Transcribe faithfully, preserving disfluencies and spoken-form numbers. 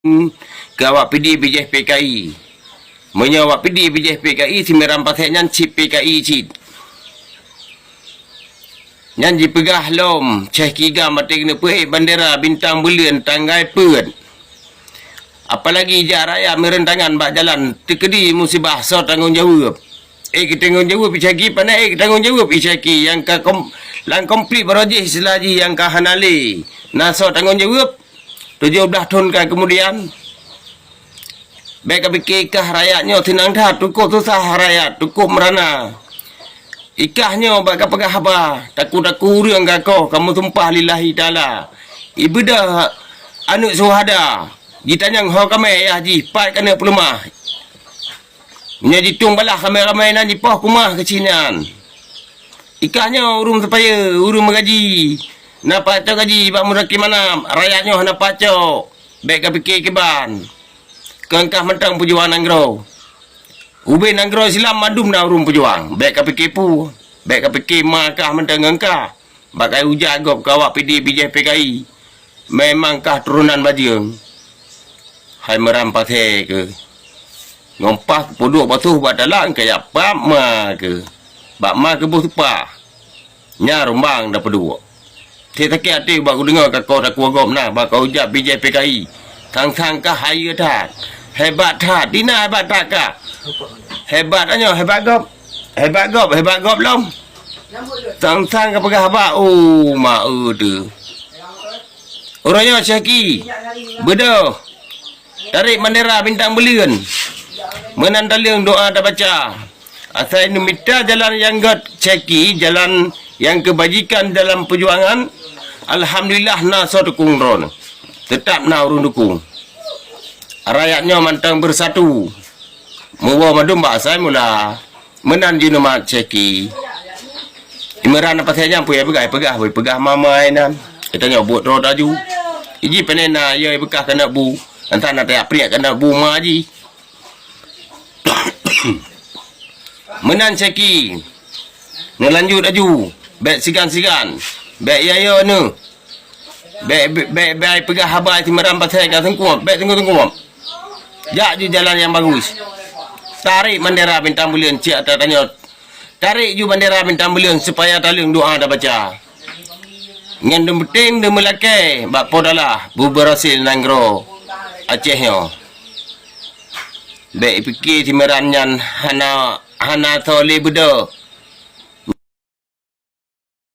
keu awak P D bijéh P K I. Meunyoe awak P D bijéh P K I, Simeram Pasé nyan cit P K I cit. Nyan jipeugah lom, Syeh Ki GAM até keuneuk peuék bandera bintang buleuen tanggai peuet. Apalagi jak rakyat meureutangan bak jalan, teukeudi musibah, soe tanggong jaweueb? Ék tanggong jaweueb Syeh Ki, pane ék tanggong jaweueb Syeh Ki nyang ka kom-, lam konflik barô jih sila jih nyang ka hana lé. Na soe tanggong jaweueb? Tujoh blaih thon ka keumudian. Bék kapike kah rakyat nyoe seunang that, tukok susah rakyat, tukok meurana. Ikah nyoe bak kapeugah haba, taku-taku ureuëng gakoh kamoe sumpah lillahi taala. Ibeudôh aneuëk syuhada, jitanyong ho kamé ayah jih, pat keuneuk peuleumah. Meunyoe jitueng balah kamé-kamé nan jipoh keumah keuchik nyan. Ikah nyoe ureuëng seupayeue, ureuëng meugaji, na pacok gaji bak muzaki manam, rakyat nyoe hana pacok. Bék kapike kiban. Keu kah mantong peujuang nanggroe. Ubé nanggroe Islam mandum na ureuëng peujuang. Bék kapike peue. Bék kapike ma kah mantong ngon kah. Bak kayée uja gob keu awak P D bijéh P K I. Memang kah turonan bajeueng. Hai Meram Pasé keuh. Ngon pah peuduek batoh bak dalam keu jak pap ma keuh. Bak ma keuh boh seupah. Nya rumbang tapeuduek. Sakét até bak kudeungoe kakoe takue gob na bak kayée uja bijéh P K I. Sang-sang kah hayeue that. Hebat that. Dina hebat that kah. Hebat nyoe, hebat gob. Hebat gob, hebat gob lom. Sang-sang kapeugah haba, oh, ma-e teuh. Uroe nyoe Syeh Ki, beudôh. Tarék bandera bintang buleuen. Meunan taleueng doa tabaca. Asai neumita jalan nyang gét Syeh Ki, jalan nyang keubajikan dalam peujuangan. Alhamdulillah na soe dukung droe. Teutap na ureuëng dukung. Rakyat nyoe mantong beusatu. Muwoe mandum bak asai mula. Meunan jinoe mat Syeh Ki. Imeuran Pasé nyan peue peugah, peugah, peugah mama inan. Geutanyoe buet droe taju. Iji pane na, ya beukah keuneuk bu. Entah na tajak priek keuneuk bu ma jih. Meunan Syeh Ki. Neulanjut laju. Bék sigan-sigan. Bék ya-ya neuh. Bék, bék, bék, bék peugah haba Simeram Pasé ka seungkop, bék seungkop-seungkop. Jak ju jalan nyang bagus. Tarék bandera bintang buleuen cit ata tanyoe. Tarék ju bandera bintang buleuen supaya taleueng doa tabaca. Ngon deumeuteng deumeulakée bak Po Tala beubeurasé nanggroe Aceh nyoe. Bék pike Simeram nyan hana, hana soe lé beudôh.